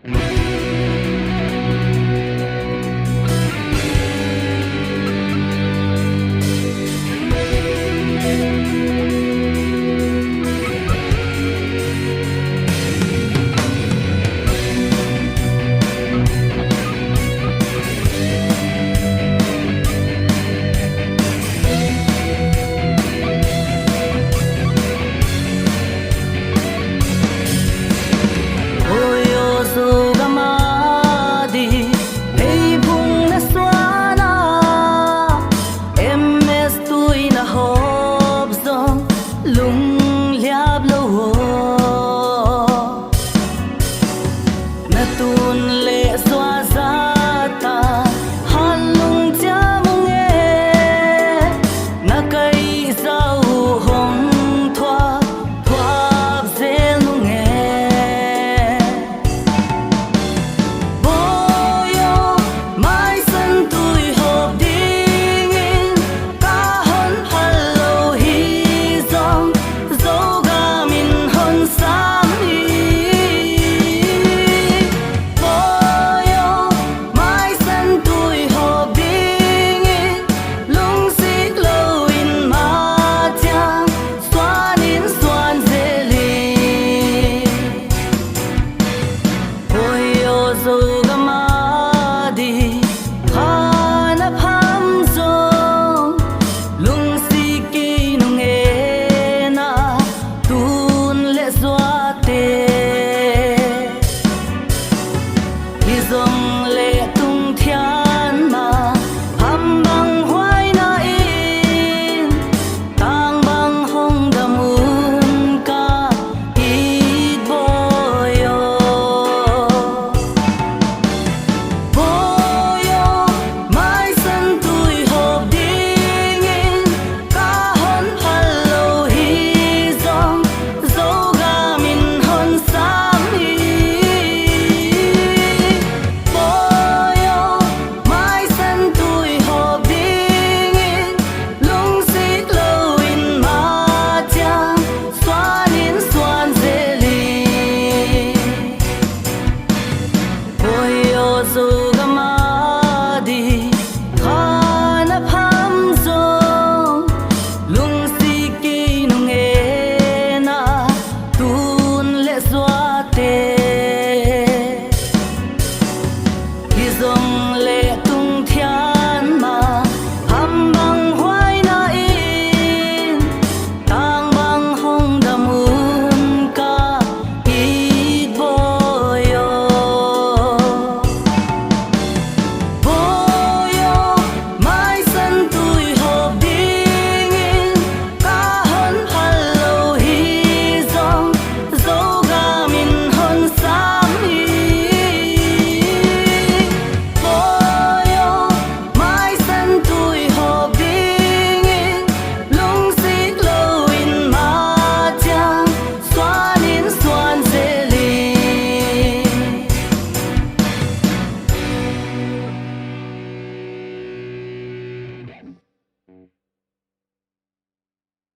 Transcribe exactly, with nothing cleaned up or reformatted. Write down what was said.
Oi aw Zogam a di, pheiphung na suan a, M S tui na hawp zong lungliap lou aw. Na tun leh zuazat a, hat lung chiam ung e, na kaih zah uh hong thuap, thuap zel nung e. Bawi aw, maisan tui hawp dingin ka hon phal lou hi zong, Zogam in hon sam hi. Bawi aw, maisan tui hawp dingin lungsiklou in ma chiang suan in suan zel hi. Oi aw Zogam